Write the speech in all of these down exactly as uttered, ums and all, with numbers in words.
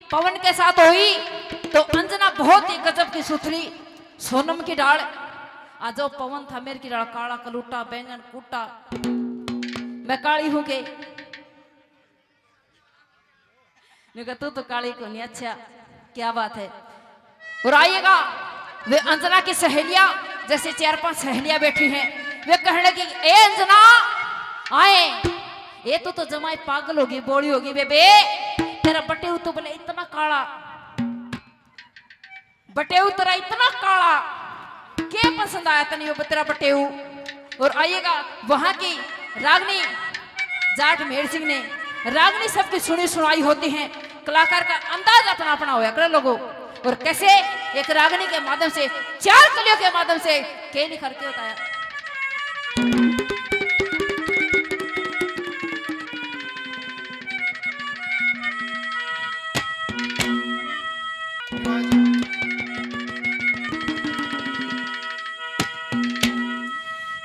पवन के साथ हुई तो अंजना बहुत ही गजब की सुथरी सोनम की ढाल। आ जो पवन था मेरे की ढाल, काला कलूटा, बैंगन कूटा, मैं काली हूं के? मैं कहा, तू तो काली कोनी। अच्छा, क्या बात है। और आइएगा, वे अंजना की सहेलियां, जैसे चार पांच सहेलियां बैठी हैं, वे कहने लगी, ए अंजना, आए, ये तो, तो जमाई पागल होगी, बोली होगी, बेबे, तेरा बटेऊ तो बोले इतना काला, बटेऊ तेरा इतना काला, के पसंद आया तने यो तेरा बटेऊ? और आइएगा, वहां की रागनी जाट मेहर सिंह ने रागनी सबकी सुनी सुनाई होती है, कलाकार का अंदाज अपना अपना होया करे लोगों। और कैसे एक रागनी के माध्यम से, चार कलियों के माध्यम से के निखर के बताया।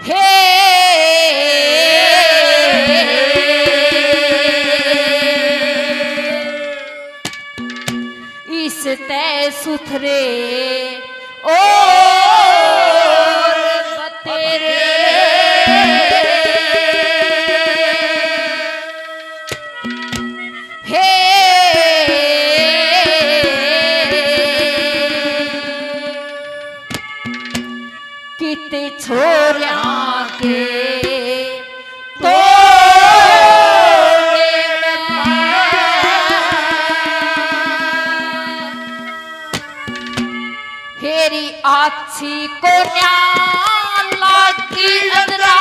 हे इस तै सुथरे और बतेरे। हे किते छोरियां के तोड़े। हेरी आछी कोन्या लागी अंजना,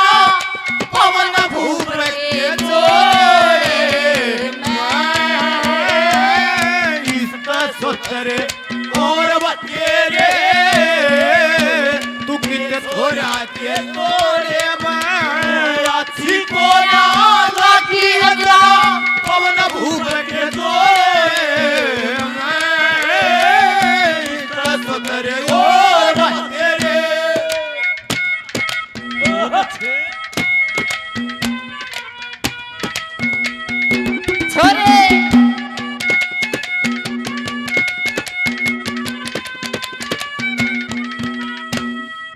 पवन भूप के जोड़े। इसका सोच रे और बतेरे, तू किते छोरा के तोड़े में आछी कोन्या लागी अंजना, पवन भूप के जोड़े में। इसका सोच रे और बतेरे। छोरे।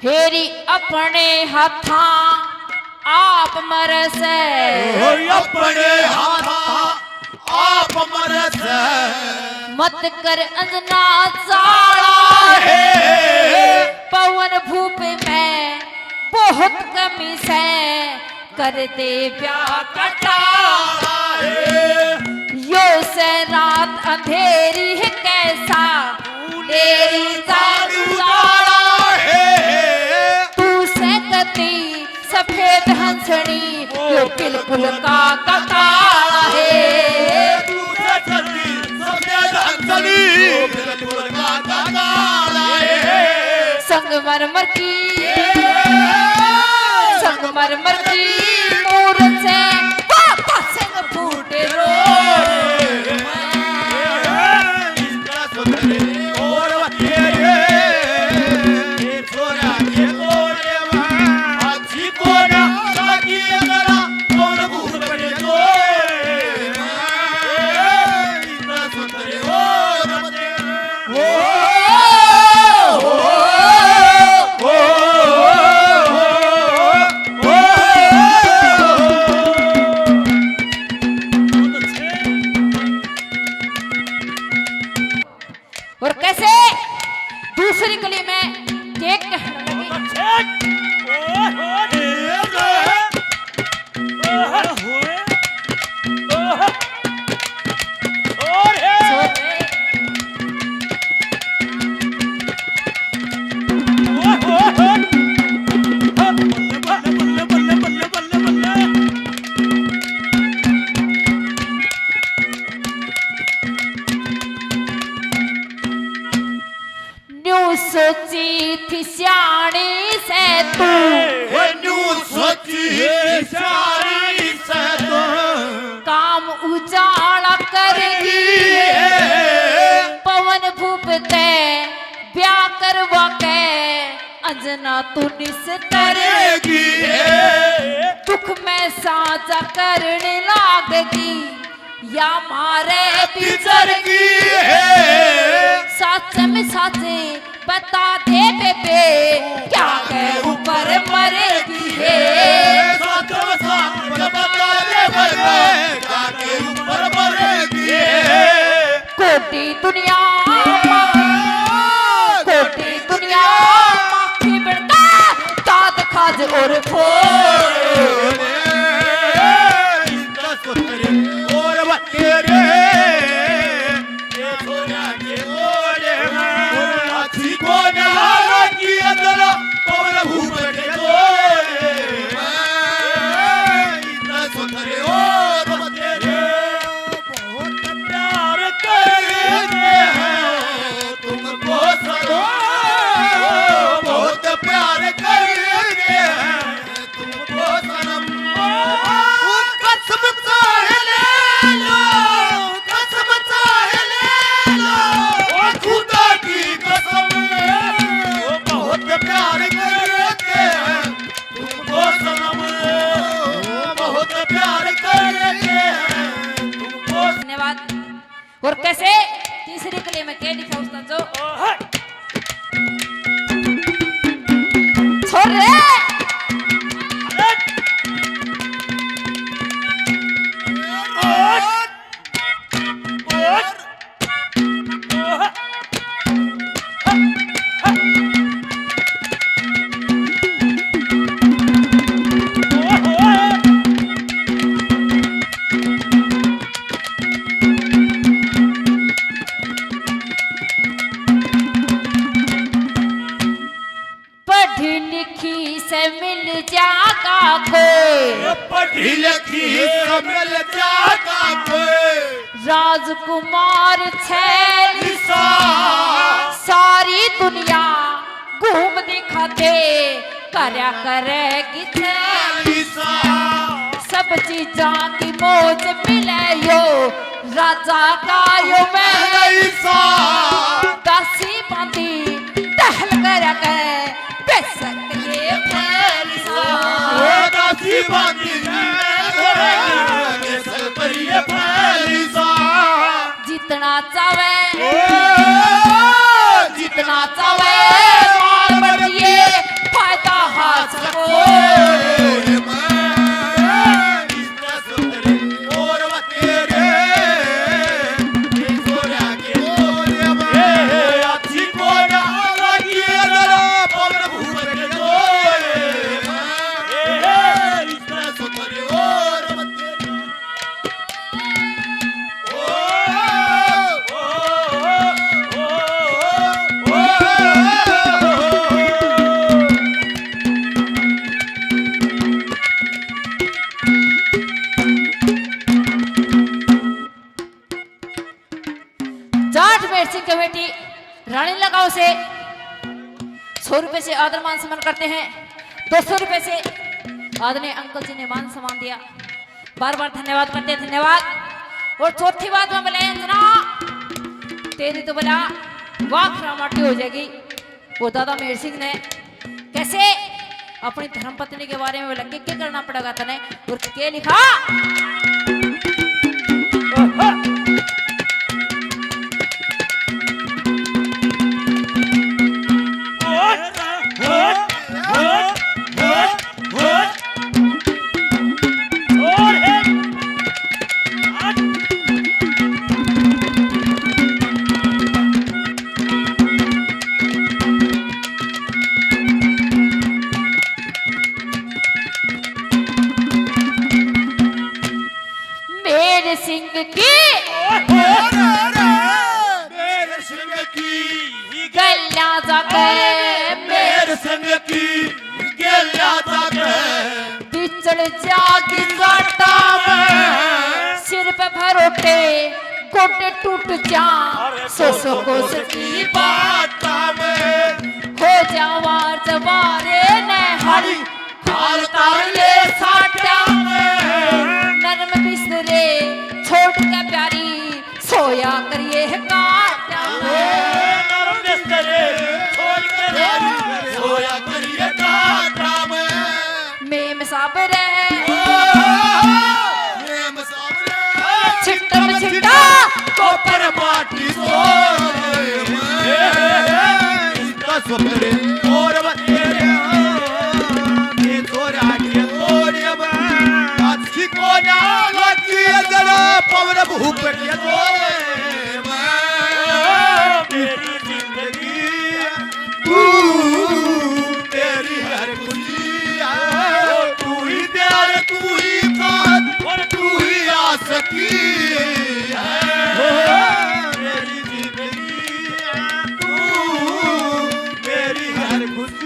हेरी अपने हाथा आप मरे से। ओए अपने हाथा आप मरे से। मत कर अंजना चाला हे। पवन भूप में बहुत कमी से, कर दे ब्याह कटाला हे। यो से रात अंधेरी है कैसा, मेरी जादू जाला हे। तू से कती सफेद हंसनी, यो बिल्कुल काका काला हे। तू से कती सफेद हंसनी, यो बिल्कुल काका काला हे। संगमरमर की, संगमरमर की मूरत से बाबा सिंह फूटे रो। और कैसे दूसरी कली में केक कहने लगी। न्यू सोची थी स्याणी से तू। हे न्यू सोची थी स्याणी से तू। काम उजाला कर दी। पवन भूप ते ब्याह करवा के अंजना तू निस्तर गी। दुख में साझा करने लाग दी। या मारे बिछड़ गई है। कोटी दुनिया मा, कोटी दुनिया मा, की बनता दाद खाज और फोड़। और बतेरे, ये सोना के तोड़े में, अच्छी को ना लगी अंदर, पवन भूप के तोड़े में। इतना सुंदर और बतेरे। बहुत प्यार करते हैं तुमको सनम, बहुत प्यार करते हैं तुमको सनम। कसम चाहे ले लो, कसम चाहे ले लो, ओ खुदा की कसम, बहुत प्यार करते हैं तुमको सनम, बहुत प्यार करते हैं तुमको। धन्यवाद। और कैसे तीसरी कली में क्या लिखा उस्ताद जो? छोड़ रे। पढ़ी लिखी से मिल जागा कोई, पढ़ी लिखी से मिल जागा कोई, राजकुमार छैली सा। सारी दुनिया घूम दिखाते करया करेगी छैली सा। सब चीजां की मौज मिले यो राजा का यो महल सा। दासी बांदी टहल करया करे बेशक ये फैली सा। ओ दासी बांदी टहल करया करे बेशक ये फैली सा। जितना चावे, ओ, जितना चावे, माल बटिए, फायदा हाथ को। जाट मेर सिंह कमेटी रानी लगाओ से सौ रुपए से आदर मान सम्मान करते हैं। दो सौ रुपए से आदरणीय अंकल जी ने मान सम्मान दिया। बार बार धन्यवाद करते हैं, धन्यवाद। और चौथी बात मैं बोला, अंजना, तेरी तो बोला वाह खरामाटी हो जाएगी। वो दादा मेर सिंह ने कैसे अपनी धर्मपत्नी के बारे में बोला, के, के करना पड़ेगा तने और के लिखा? मेर सिंह की, मेर सिंह की गल्या जाके, मेर सिंह की गल्या जाके बिछड़ जागी जाटा में। सिर पे भरोटे गोटे टूट जा, अरे सौ सौ कोस की बाटा में। हो जा वार जवारे ने हाली, हाल तार ले साटा में। नरम बिस्तरे छोड़ के प्यारी, सोया करिए काटा में। नरम बिस्तरे छोड़ के प्यारी, सोया करिए काटा में। मेम साब रे, मेम साब रे। छिट्टा में छिट्टा, कोपर माटी सोए में। इसका सुथरे और बतेरे, ये छोरा के तोड़े में। अच्छी कोना लगी जरा पवन भूप के तोड़े में। तू ही खाद और तू ही आशिकी है। मेरी जिंदगी है तू, मेरी हर खुशी।